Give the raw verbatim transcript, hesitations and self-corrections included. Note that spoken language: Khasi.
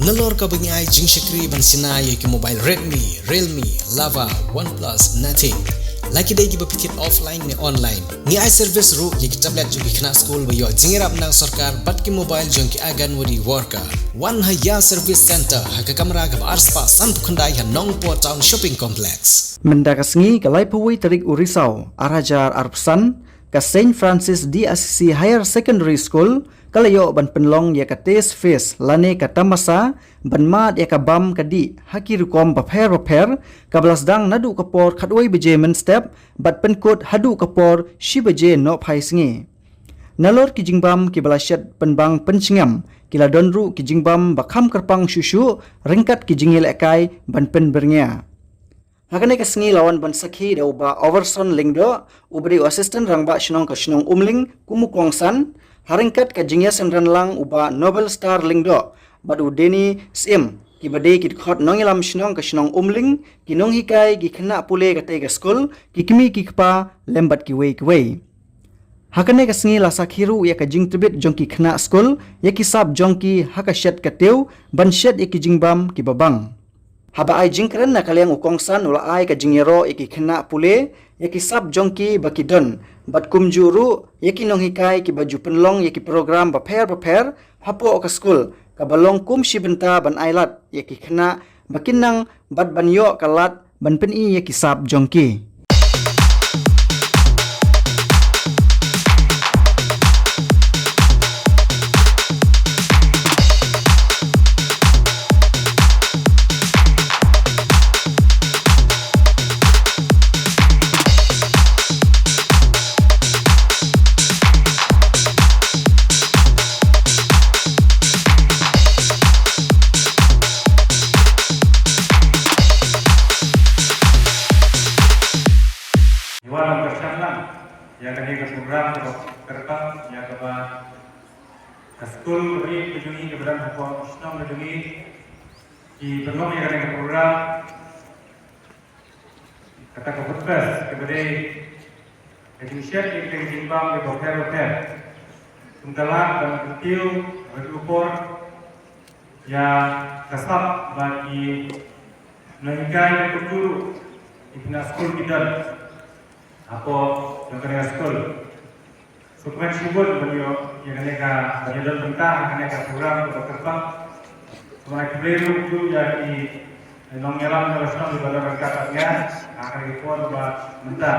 Nalor kaba ngi ai jingshakri ban shna ïa ki mobile Redmi, Realme, Lava, OnePlus, Nothing. La ki dei kiba phi thied offline ne online. Ngi ai service ruh ïa ki tablet jong ki khynnah skul ba ïoh jingïarap na sorkar bad ki mobile jong ki Anganwadi worker. Wan ha Ïa Service Center ha ka kamra kaba arspah sanphew khyndai ha Nongpoh Town Shopping Complex. Mynta ka sngi ka laiphew wei tarik u Risaw, ar hajar arphew san, ka Saint Francis de Assisi Higher Secondary School ka la ïoh ban pynlong ïa ka Taste Fest lane ka tamasa ban mad ïa ka bam ka dih ha ki rukom bapher bapher, kaba la sdang naduh ka por khatwei baje mynstep bad pynkut haduh ka por shi baje nohphai sngi. Nalor ki jingbam kiba la shet pynbang pynchngem, ki la don ruh ki jingbam ba kham kyrpang shuh shuh ryngkat ki jingïalehkai ban pynbyrngia. Ha kane ka sngi la wan ban sakhi da u Bah Overson Lyngdoh, uba dei u Assistant Rangbah Shnong ka shnong Umling, kum u kongsan, ha ryngkat ka jingïasynran lang u Bah Nobel Star Lyngdoh bad u Denny Syiem, kiba dei ki dkhot nongïalam shnong ka shnong Umling, ki nonghikai, ki khynnah pule katei ka skul, ki kmie ki kpa lem bad kiwei kiwei. Ha kane ka sngi la sakhi ruh ïa ka jingtbit jong ki khynnah skul ïa ki sap jong ki ha ka shet ka tiew ban shet ïa ki jingbam kiba bang. Haba ai jingkren na ka liang u kongsan u la ai ka jingïaroh ïa ki khynnah pule ïa ki sap jong ki ba ki don, bad kumjuh ruh ïa ki nonghikai kiba ju pynlong ïa ki program bapher bapher hapoh ka skul, kaba long kum shi bynta ban ai lad ïa ki khynnah ba kin nang bad ban ïoh ka lad ban pyni ïa ki sap jong ki. Ïa, wan ym kyrshan lang ïa kane ka program kaba kyrpang, ïa kaba ka skul ka bri ka jong ngi, kaba don hapoh shnong ka jong ngi, ki pynlong ïa kane ka program. Kata ka food fest kaba dei ka jingshet ïa ka jingbam kaba pher bapher. Kumta la ban kyntiew bad u por ïa ka sap ba ki nonghikai, kumjuh ruh ki khynnah skul ki don hapoh jong kane ka skul. So, kmen shibun ban ïoh ïa kane ka, ban ïadon bynta ha kane ka program kaba kyrpang. Kumne khublei ruh ïa ki nongïalam jong ka shnong kiba don ryngkat bad nga ha kane ka por ba mynta.